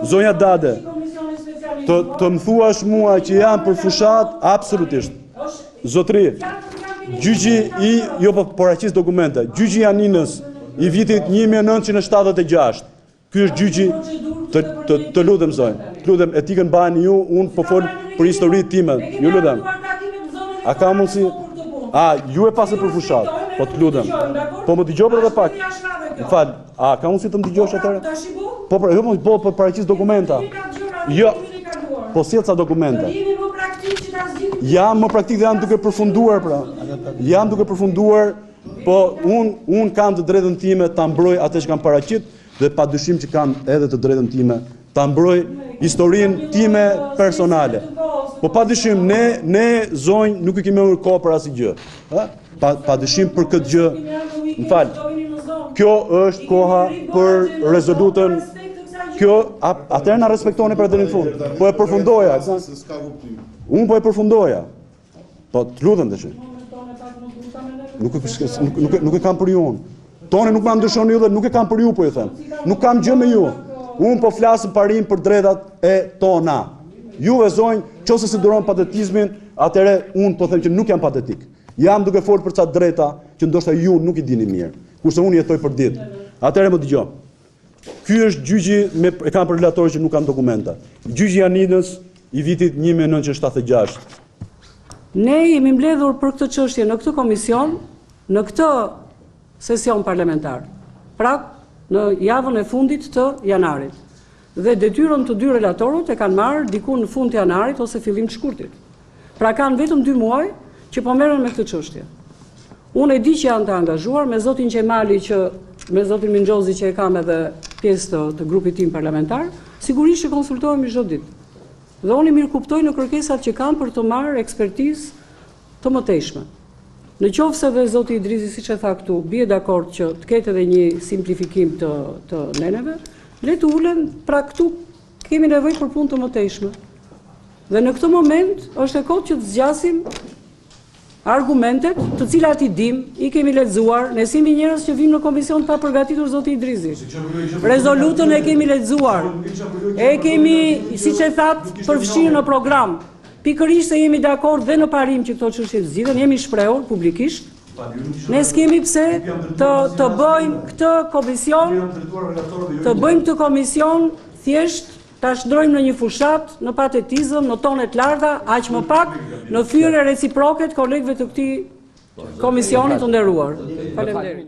Zonja Dade, të të më thuash mua që jam për fushatë, absolutisht. Zotri, gjyqi i jo po paraqis dokumente. Gjyqi i Janinës i vitit 1976. Ky është gjyqi të të të lutem zonjë. Të lutem etikën mbajeni ju, unë po fol për histori time. Ju lutem. A ka mundësi? A ju e pasët për fushatë? Po të lutem. Po më dëgjo për edhe pak. Më fal, a ka mundësi të më dëgjosh atëherë? Po po, jo, po po paraqis dokumenta. Jo. Po sjell ca dokumenta. Jam më praktik dhe jam duke përfunduar pra. Jam duke përfunduar Po unë un kam të drejtën time ta mbroj atë që kam paraqit dhe pa dyshim që kam edhe të drejtën time ta mbroj historinë time personale. Po pa dyshim ne ne zonjë nuk i kemi humbur kohë për asnjë gjë. Ë? Pa pa dyshim për këtë gjë. Më fal. Kjo është koha për rezolutën. Kjo atëherë na respektoni pra deri në fund. Po e përfundoja. Unë po e përfundoja. Po të lutem tash. Nuk e nuk nuk nuk e kam për ju unë. Tonin nuk ma ndryshoni ju dhe nuk e kam për ju po ju them. Nuk kam gjë me ju. Unë po flas në parim për drejtat e tona. Juve zonjë, qoftë se s'e duron patetizmin, atëherë unë po them që nuk jam patetik. Jam duke folur për ca drejta që ndoshta ju nuk i dini mirë, kurse unë jetoj për ditë. Atëherë më dëgjo. Ky është gjyqi me e kam për relatorë që nuk kanë dokumenta. Gjyqi i Janinës i vitit 1976. Ne jemi mbledhur për këtë çështje në këtë komision, në këtë sesion parlamentar. Pra, në javën e fundit të janarit. Dhe detyrën të dy relatorët e kanë marrë diku në fund të janarit ose fillim të shkurtit. Pra kanë vetëm dy muaj që po merren me këtë çështje. Unë e di që janë të angazhuar me zotin Qemali që me zotin Minxhozi që e kam edhe pjesë të, të grupit tim parlamentar, sigurisht që konsultohemi çdo ditë. Dhe unë i mirëkuptoj në kërkesat që kanë për të marrë ekspertizë të mëtejshme. Në qoftë se dhe zoti Idrizi, siç e tha këtu, bie dakord që të ketë edhe një simplifikim të, të neneve, le të ulen, pra këtu kemi nevojë për punë të mëtejshme. Dhe në këtë moment është e kotë që të zgjasim argumentet, të cilat i dim, i kemi lexuar, ne s'jemi njerëz që vim në komision pa përgatitur zoti Idrizi. Rezolutën e kemi lexuar, e kemi, siç e thatë, përfshirë në program. Pikërisht se jemi dakord dhe në parim që këto çështje të zgjidhen, jemi shprehur publikisht. Ne s'kemi pse të të bëjmë këtë komision, të bëjmë këtë komision thjesht ta shndërrojmë në një fushatë, në patetizëm, në tone të larta, aq më pak në fyerje reciproke të kolegëve të këtij komisioni të nderuar. Faleminderit.